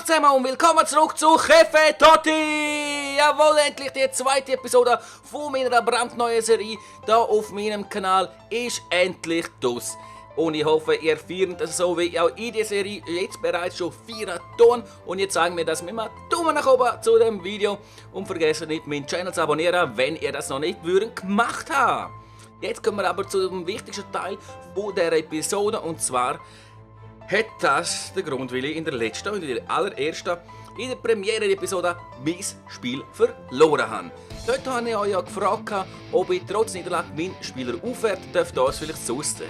zusammen und willkommen zurück zu Chefe Totti! Jawohl, endlich die zweite Episode von meiner brandneuen Serie hier auf meinem Kanal ist endlich draus. Und ich hoffe, ihr feiert es so wie auch in der Serie jetzt bereits schon 4 Ton. Und jetzt sagen wir das mit einem Daumen nach oben zu dem Video. Und vergesst nicht, meinen Channel zu abonnieren, wenn ihr das noch nicht gemacht habt. Jetzt kommen wir aber zu dem wichtigsten Teil von dieser Episode. Und zwar hat das der Grund, weil ich in der letzten und in der allerersten, in der Premiere-Episode mein Spiel verloren habe. Dort habe ich euch ja gefragt, ob ich trotz Niederlage meinen Spieler aufwerten darf, da es vielleicht sonst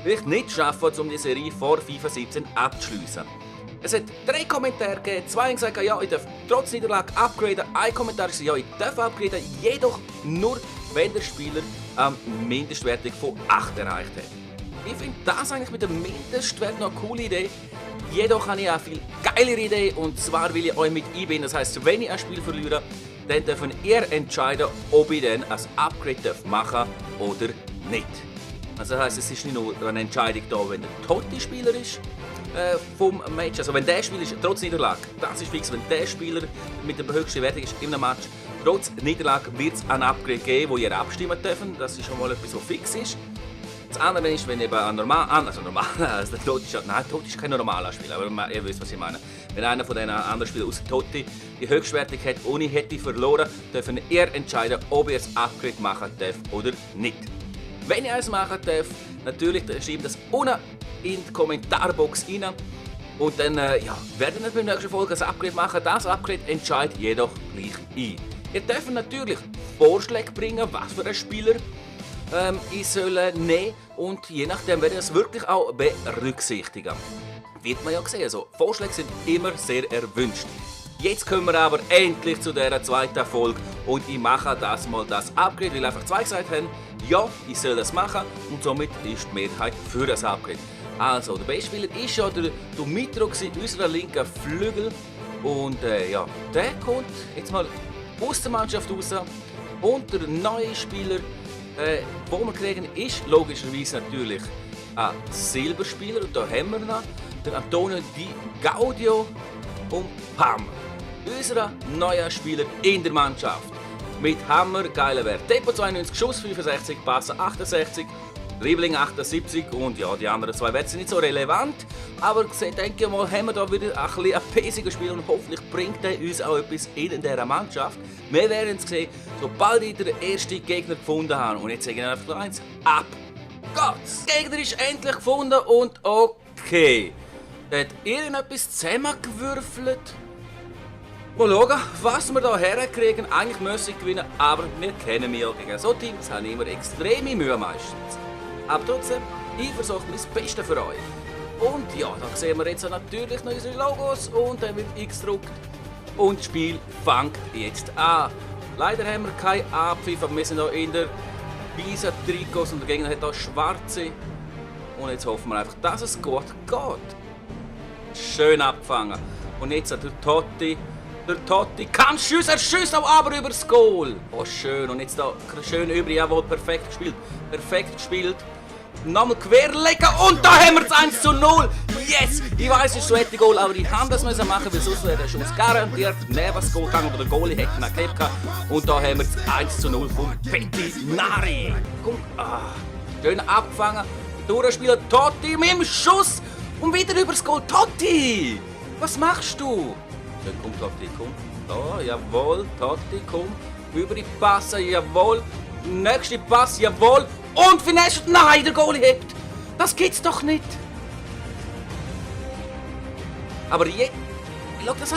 vielleicht nicht schaffen, um die Serie vor FIFA 17 abzuschliessen. Es hat 3 Kommentare gegeben, 2 haben gesagt, ja, ich darf trotz Niederlage upgraden, ein Kommentar ist, ja, ich darf upgraden, jedoch nur, wenn der Spieler Mindestwertung von 8 erreicht hat. Ich finde das eigentlich mit dem Mindestwert noch eine coole Idee. Jedoch habe ich auch viel geilere Idee und zwar will ich euch mit einbinden. Das heisst, wenn ich ein Spiel verliere, dann dürfen ihr entscheiden, ob ich dann ein Upgrade machen darf oder nicht. Also das heisst, es ist nicht nur eine Entscheidung da, wenn der Totti-Spieler ist vom Match. Also wenn der Spieler ist, trotz Niederlage, das ist fix, wenn der Spieler mit der höchsten Wertung ist in einem Match, trotz Niederlage wird es ein Upgrade geben, wo ihr abstimmen dürfen. Das ist schon mal etwas, was fix ist. Das andere ist, wenn eben ein der Totti ist kein normaler Spieler, aber ihr wisst, was ich meine. Wenn einer von den anderen Spielern außer Totti die Höchstwertung hat und ich hätte verloren, dürfen ihr entscheiden, ob ihr das Upgrade machen dürft oder nicht. Wenn ihr es machen dürft, natürlich schreibt das unten in die Kommentarbox rein. Und dann werden wir beim nächsten Folge ein Upgrade machen. Das Upgrade entscheidet jedoch gleich ein. Ihr dürft natürlich Vorschläge bringen, was für ein Spieler ich soll nehmen und je nachdem werde ich es wirklich auch berücksichtigen. Wird man ja sehen, also Vorschläge sind immer sehr erwünscht. Jetzt kommen wir aber endlich zu dieser zweiten Folge und ich mache das Upgrade, weil einfach 2 gesagt haben, ja, ich soll das machen und somit ist die Mehrheit für das Upgrade. Also, der beste Spieler ist ja der Dumitro, unser linker Flügel und der kommt jetzt mal aus der Mannschaft raus und der neue Spieler, wo wir kriegen, ist logischerweise natürlich ein Silberspieler. Und da haben wir noch den Antonio Di Gaudio und Pam. Unser neuer Spieler in der Mannschaft. Mit Hammer, geiler Wert. Tempo 92, Schuss 65, Passen 68, Dribbling 78 und ja, die anderen 2 Werte sind nicht so relevant. Aber denke ich mal, haben wir da wieder ein bisschen ein pesiger Spieler und hoffentlich bringt er uns auch etwas in dieser Mannschaft. Wir werden es sehen, sobald ich den ersten Gegner gefunden habe. Und jetzt sage ich einfach eins, ab geht's! Der Gegner ist endlich gefunden und okay. Hat irgendetwas zusammengewürfelt? Mal schauen, was wir hier herkriegen. Eigentlich müssen wir gewinnen, aber wir kennen mich ja gegen so Teams, haben immer extreme Mühe meistens. Aber trotzdem, ich versuche mein Bestes für euch. Und ja, da sehen wir jetzt natürlich noch unsere Logos und dann wird X gedruckt. Und das Spiel fängt jetzt an. Leider haben wir kein Abpfiff, aber wir sind noch in der weißen Trikots und der Gegner hat hier schwarze. Und jetzt hoffen wir einfach, dass es gut geht. Schön abgefangen. Und jetzt hat der Totti kann schiessen, er schießt auch aber über das Goal. Oh schön, und jetzt da schön über, jawohl, perfekt gespielt. Perfekt gespielt. Nochmal querlegen und da haben wir das 1:0. Yes! Ich weiss, es ist so ein Goal, aber die haben das machen, weil sonst wäre der Schuss garantiert neben das Goal gegangen oder der Goalie hätte ihn geklebt gehabt. Und da haben wir das 1:0 von Pettinari. Komm, schön abgefangen. Durchspieler Totti mit dem Schuss und wieder über das Goal. Totti! Was machst du? Dann komm, Totti, komm. Da, jawohl, Totti, komm. Über die Passe, jawohl. Nächste Pass, jawohl. Und Finesse, nein, der Goalie hebt. Das geht's doch nicht. Aber jetzt, schau das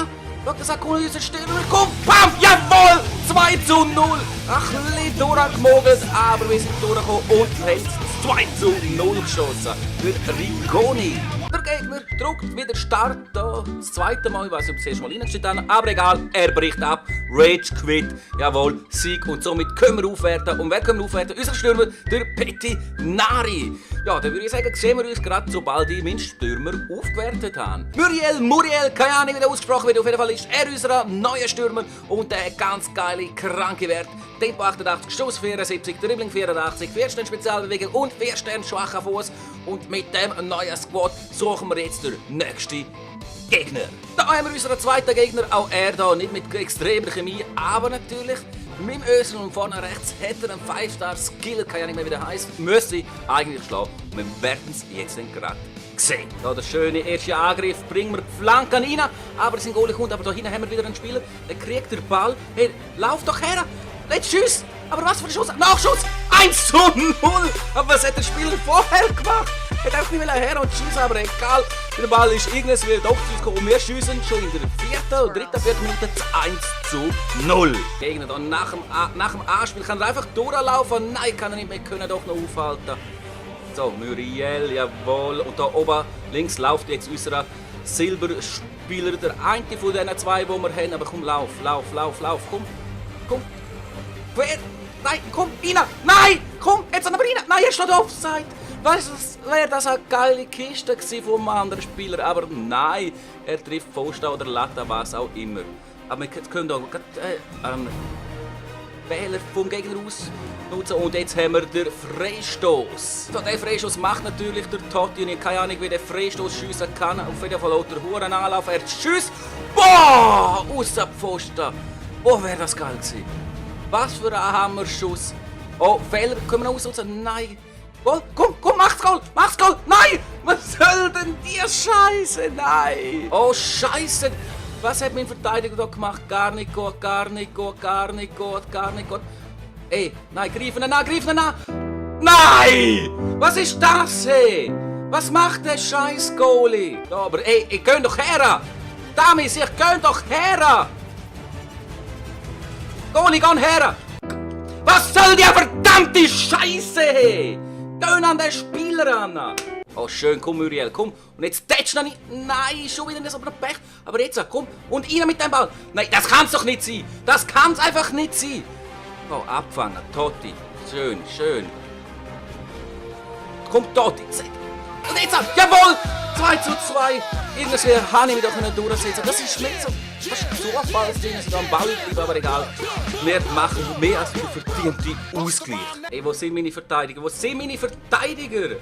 an, komm, unser Stürmer, komm, bam, jawohl, 2:0. Ach, ein bisschen durchgemogelt, aber wir sind durchgekommen und haben 2:0 geschossen für Rigoni. Der Gegner drückt wieder Start da. Das zweite Mal, ich weiß nicht, ob es das erste Mal reingestellt hat, aber egal, er bricht ab. Rage quit, jawohl, Sieg und somit können wir aufwerten. Und wer können wir aufwerten? Unser Stürmer, der Pettinari. Ja, dann würde ich sagen, sehen wir uns gerade, sobald ich meinen Stürmer aufgewertet habe. Muriel, keine Ahnung, wie der ausgesprochen wird. Auf jeden Fall ist er unser neuer Stürmer und der ganz geile, kranke Wert. Tempo 88, Schuss 74, Dribbling 84, 4 Sterne Spezialbewegung und 4 Sterne schwacher Fuß. Und mit dem neuen Squad suchen wir jetzt den nächsten Gegner. Da haben wir unseren zweiten Gegner, auch er da nicht mit extremer Chemie, aber natürlich mit dem Ösel und vorne rechts hat er einen 5-Star-Skill, kann ja nicht mehr wie der heisst, müsste eigentlich schlagen. Wir werden es jetzt gerade sehen. Da der schöne erste Angriff, bringen wir die Flanke rein, aber sein Goalie kommt, aber da hinten haben wir wieder einen Spieler, der kriegt den Ball, hey, lauf doch her, jetzt Schuss, aber was für ein Schuss, Nachschuss, 1:0, aber was hat der Spieler vorher gemacht? Er hat einfach nicht her und schiessen, aber egal, der Ball ist irgendwas wieder doch zu kommen und wir schiessen schon in der dritten Minute 1:0. Gegner dann nach dem Anspiel kann er einfach durchlaufen, nein, kann er nicht mehr, können doch noch aufhalten. So, Muriel, jawohl. Und da oben links läuft jetzt unser Silberspieler, der eine von diesen zwei, die wir haben. Aber komm, lauf, komm. Wer? Nein, komm, rein! Nein! Komm, jetzt aber rein! Nein, er steht Offside! Weißt du, wäre das eine geile Kiste gewesen vom anderen Spieler, aber nein, er trifft Pfosten oder Latte, was auch immer. Aber wir können auch Wähler vom Gegner aus nutzen und jetzt haben wir den Freistoß. So, den Freistoß macht natürlich der Totti und ich habe keine Ahnung, wie der Freistoß schiessen kann. Auf jeden Fall auch der Huren Anlauf. Er schießt. Boah! Aus der Pfosten. Oh, wäre das geil gewesen. Was für ein Hammerschuss. Oh, Fehler. Können wir noch ausnutzen? Nein. Goal. Komm, mach's Goal. Nein! Was soll denn die Scheiße? Nein! Oh, Scheiße! Was hat mein Verteidiger da gemacht? Gar nicht gut. Ey, nein, greifen ihn an! Nein! Was ist das, ey? Was macht der scheiß Goalie? Ja, aber ey, ich geh doch her! Damis, ich geh doch her! Goalie, geh her! Was soll die verdammte Scheiße, hey? Geh an den Spieler an! Oh, schön, komm Muriel, komm. Und jetzt tätsch noch nicht. Nein, schon wieder nicht so ein Pech. Aber jetzt, komm. Und rein mit dem Ball. Nein, das kann's doch nicht sein. Das kann's einfach nicht sein. Oh, abfangen. Totti. Schön. Komm, Totti. Und jetzt, jawohl. 2:2. Irgendwie habe ich mich doch nicht durchsetzen. Das ist nicht so. Das ist Zufallsding, dass ich da am Ball bleibe, aber egal. Wir machen mehr als den verdienten Ausgleich. Ey, wo sind meine Verteidiger?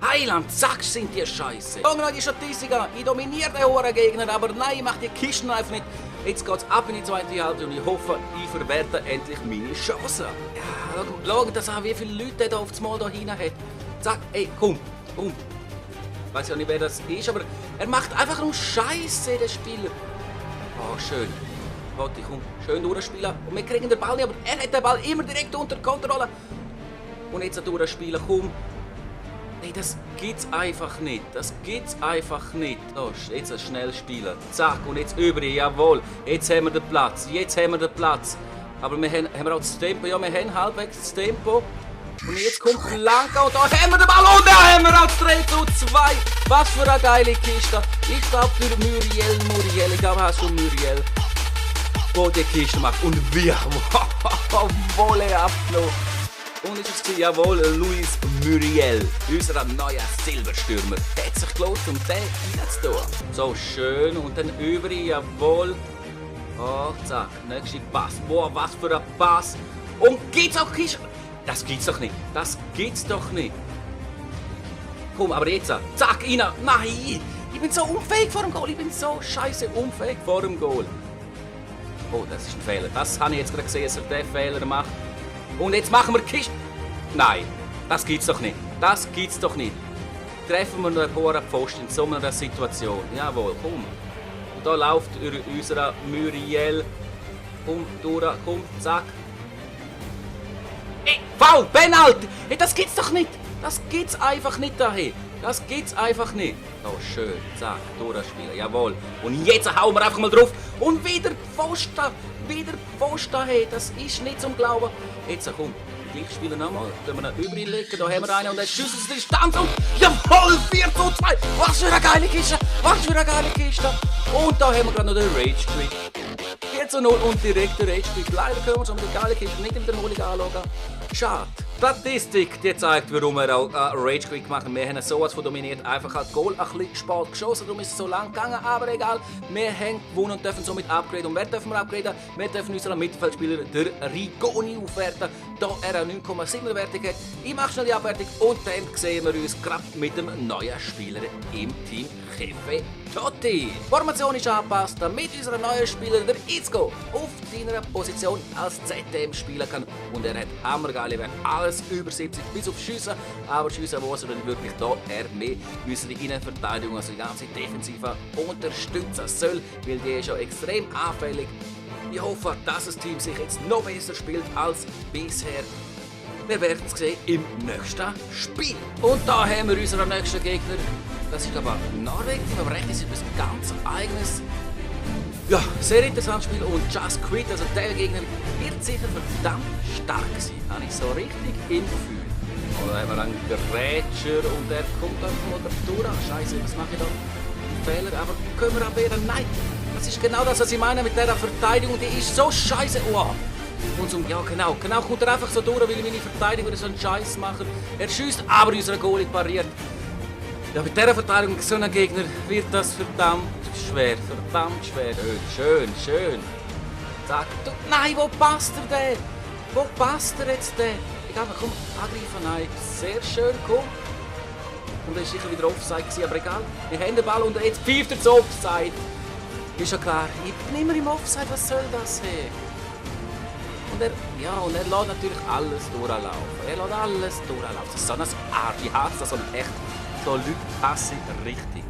Heiland, zack, sind die Scheiße. Schauen wir die Statistik an. Ich dominiere den hohen Gegner, aber nein, ich mache die Kisten einfach nicht. Jetzt geht's ab in die zweite Halbzeit und ich hoffe, ich verwerte endlich meine Chancen. Ja, schau das an, wie viele Leute da auf das Mal da hinein hat. Zack, ey, komm. Ich weiß ja nicht, wer das ist, aber er macht einfach nur Scheiße, der Spieler. Oh, schön. Warte, komm, schön durchspielen. Und wir kriegen den Ball nicht, aber er hat den Ball immer direkt unter Kontrolle. Und jetzt durchspielen, komm. Nein, das gibt's einfach nicht. So, jetzt schnell spielen. Zack, und jetzt über. Jawohl. Jetzt haben wir den Platz. Aber wir haben auch das Tempo. Ja, wir haben halbwegs das Tempo. Und jetzt kommt Blanca und da haben wir den Ball. Und da haben wir auch 3:2. Was für eine geile Kiste. Ich glaube, für Muriel. Ich glaube, hast du Muriel. Wo die Kiste macht. Und wir. Wolle abgenommen. Und ist es jawohl, Luis Muriel, unser neuer Silberstürmer. Der hat sich gelohnt, um den reinzutun. So, schön. Und dann über, jawohl. Oh, zack, nächster Pass. Boah, was für ein Pass. Und geht's auch Kiste? Das gibt's doch nicht. Komm, aber jetzt, zack, rein. Nein, ich bin so unfähig vor dem Goal. Ich bin so scheiße unfähig vor dem Goal. Oh, das ist ein Fehler. Das habe ich jetzt gerade gesehen, dass er diesen Fehler macht. Und jetzt machen wir Kiste. Nein, das gibt's doch nicht. Treffen wir einen hohen Pfosten in so einer Situation. Jawohl, komm. Und da läuft unser Muriel. Komm, durch, komm, zack. Ey, Foul, Penalty! Hey, das gibt's doch nicht. Das gibt's einfach nicht daher. Oh, schön, zack, durchspielen, jawohl. Und jetzt hauen wir einfach mal drauf. Und wieder Pfosten, hey, das ist nicht zum Glauben. Jetzt, komm, gleich spielen nochmal. Dann wir ihn übrig legen, da haben wir einen und er schießt aus der Distanz und jawohl, 4:2. Was für eine geile Kiste. Und da haben wir gerade noch den Rage Quit. 4:0 und direkt der Rage Quit. Leider können wir uns aber die geile Kiste nicht in der Wiederholung anschauen. Schade. Statistik, die zeigt, warum er auch Rage Quit gemacht hat. Wir haben sowas von dominiert, einfach das Goal ein bisschen spät geschossen, darum ist es so lang gegangen, aber egal. Wir haben gewonnen und dürfen somit upgraden. Und wer dürfen wir upgraden? Wir dürfen unseren Mittelfeldspieler, der Rigoni, aufwerten, da er eine 9,7er Wertung hat. Ich mache schnell die Abwertung und dann sehen wir uns gerade mit dem neuen Spieler im Team, Chefe Totti. Die Formation ist angepasst, damit unser neuer Spieler, der Itzko, auf seiner Position als ZM spielen kann. Und er hat hammergeile Werte, alles über 70 bis auf Schüsse. Aber Schüsse, wo er dann wirklich da mehr unsere Innenverteidigung, also die ganze Defensive unterstützen soll, weil die ist schon extrem anfällig. Ich hoffe, dass das Team sich jetzt noch besser spielt als bisher. Wir werden es sehen im nächsten Spiel. Und da haben wir unseren nächsten Gegner. Das ist aber Norwegen, aber recht ist etwas ganz eigenes. Ja, sehr interessantes Spiel und Just Quit, also der Gegner, wird sicher verdammt stark sein. Habe ich so richtig im Gefühl. Oder haben wir einen Grätscher und der kommt einfach mal durch. Scheiße, was mache ich da? Fehler, aber können wir abwehren? Nein, das ist genau das, was ich meine mit dieser Verteidigung. Die ist so scheiße. Oh. Und zum, ja genau kommt er einfach so durch, weil meine Verteidiger so einen Scheiß machen. Er schießt, aber unser Goalie pariert. Ja, mit dieser Verteidigung gegen so einen Gegner wird das verdammt schwer. Verdammt schwer. Schön. Zack. Nein, wo passt er denn? Wo passt er jetzt denn? Egal, komm, angreifen. Nein, sehr schön, komm. Und er war sicher wieder Offside, aber egal. Wir haben den Ball und jetzt pfeift er zu Offside. Ist ja klar, ich bin immer im Offside, was soll das hier? Und er lässt natürlich alles durchlaufen. Das ist so ein Arsch. Ich hasse das so echt. So Leute hasse ich richtig.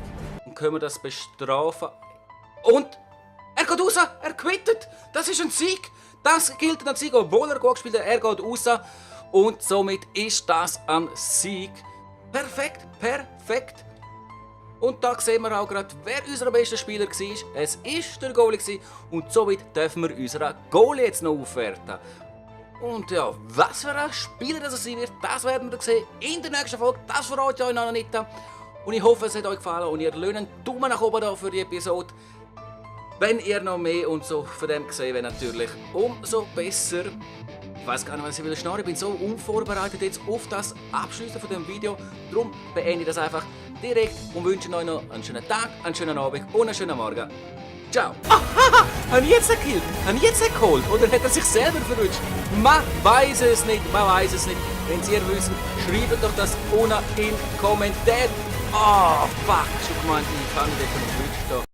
Und können wir das bestrafen? Und er geht raus, er quittet. Das ist ein Sieg. Das gilt als Sieg, obwohl er gut gespielt hat. Er geht raus. Und somit ist das ein Sieg. Perfekt. Und da sehen wir auch gerade, wer unser bester Spieler war. Es war der Goalie und somit dürfen wir unseren Goalie jetzt noch aufwerten. Und ja, was für ein Spieler das sein wird, das werden wir sehen in der nächsten Folge. Das verrate ich euch noch nicht. Und ich hoffe, es hat euch gefallen und ihr lasst einen Daumen nach oben da für die Episode. Wenn ihr noch mehr und so von dem sehen wollt, natürlich umso besser. Ich weiß gar nicht, was ich will schnarren. Ich bin so unvorbereitet jetzt auf das Abschließen von dem Video. Darum beende ich das einfach direkt und wünsche euch noch einen schönen Tag, einen schönen Abend und einen schönen Morgen. Ciao. Habe ich jetzt gekillt? Habe ich jetzt geholt? Oder hat er sich selber verwünscht? Man weiß es nicht. Wenn Sie wissen, schreibt doch das unten in die Kommentare. Oh, fuck. Schon gemeint, ich kann nicht verwünscht.